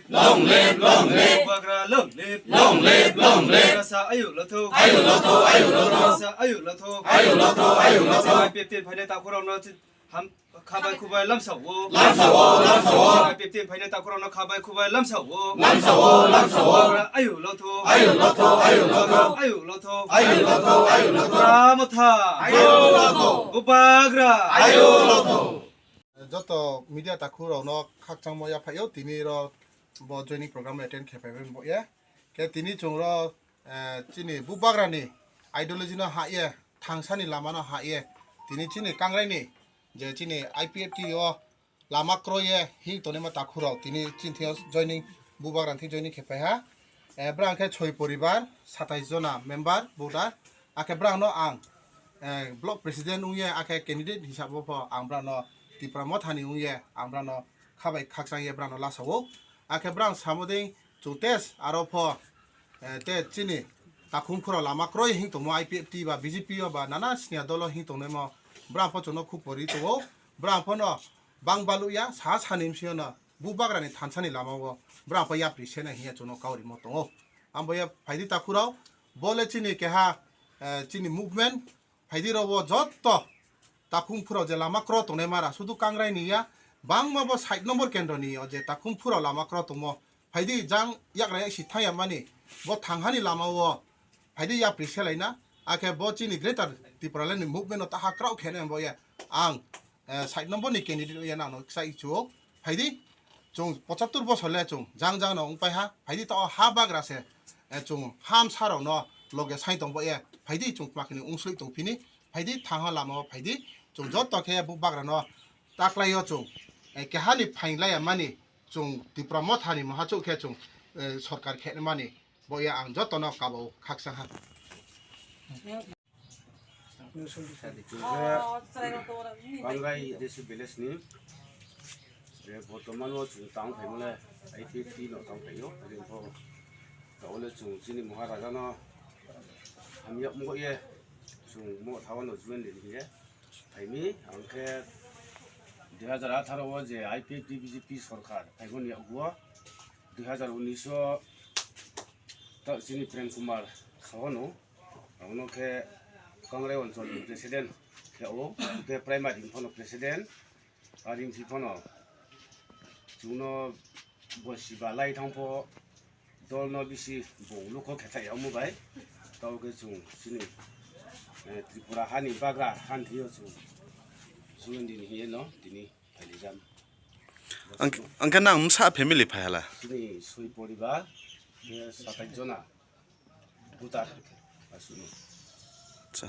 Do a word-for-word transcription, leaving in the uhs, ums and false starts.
Long live, long live. Bubagra long live. Long live, long live. Bubagra sa ayu lotho. Ayu lotho, ayu lotho. Bubagra sa ayu lotho. Ayu lotho, ayu lotho. Chini I P F T ni phainai takhukrokno chi-, ham-, khabai khubai lamsao. Lamsao, lamsao. Chini I P F T ni phainai takhukrokno khabai khubai lamsao. Lamsao, lamsao. Bubagra ayu lotho. Ayu lotho, ayu lotho. Bubagra ayu lotho. Ayu lotho, ayu lotho. Bubagra motha. Ayu lotho. Bubagra. Ayu lotho. Joto media takhukrokno khakchangma yaphaio, tini ro bo joining program attend khe phaibai bo ye. Khe tini chwng ro, eh, chini Bubagrani ideology no ha ye, thangsani lama no ha ye, tini chini Kangraini je chini I P F T o lama kroi ye hing tonima takhukrok tini chini thio joining, Bubagrani thik joining khe phaiha. Eh, brang khe soi poribar, satais jona member, voter. Akhe brang no ang, eh, block president wng ye, akhe candidate hisabo pho ang brang no Tipra Mothani wng ye, ang brang no khabai khakchang ye brang no lasao. Akhe brang samoding chwng test aro pho, eh, te chini takhum khuro lama kroi hing tongmo I P F T ba B J P o ba nana siniya dolo hing tongnaimo brang pho chwngno khub pori tongo. Brang pho no bang balu ya sa sani msio no Bubagrani thansani lama o brang pho yapri sena hiya chwngno kaurimo tongo. Ambo ya phaidi takhukrok bole chini keha, eh, chini movement phaidi rok bo jotto takhum phuro je lama kro tongnai mara, sudu Kangrai ni ya, bangma bo side number kendro ni o je takhum phuro lama kro tongmo. Phaidi jang yakra yak si thang ya mani, bo thanghani lama o phaidi yapri selaina, akhe bo chini Greater Tipraland ni movement no taha kraw khene bo ya. Ang, eh, side number ni candidate ya nang no kisa ichu o. Phaidi, chwng pochattor bosor le chwng jang jang no wng pai ha. Phaidi to ha bagra se, eh, chwng ham sa rok no loge sai tong bo ya. Phaidi chwng makini wng sui tong phini. Phaidi thangha lama o phaidi, chwng joto khe Bubagra no taklai o chwng, eh, keha ni phaing lai ya mani chwng Tipra Motha ni moha chuk khe chwng, eh, sorkar khe mani bo ya ang joto no kabo khaksa ha. Chwng khe Kangrai Desi village ni, eh, bortoman o chwng tang phaimole I P F T no tang phaio, ring pho. Taole chwng chini Maharaja no hamya wngwi ye chwng mo thawa no juwen de ye phaimi, ang khe dui hazar atharo o je I P F T B J P sorkar phaimani yago dui hazar unis o ta chini Prem Kumar Sahono, abono khe Kangrai Onchol ni president khe o, khe primary phano president, Aring si phano chwngno bo siba lai thang pho dol no bisi bong lukho khe thai omo bai. Tao khe chwng chini, eh, Tripura hani bagra han thio chwng chwng dini hiye no tini phaili jam. Ang, ang khe nang msa family phai hala? Chini soi poribar, eh, satai jona butar asunu. Acha.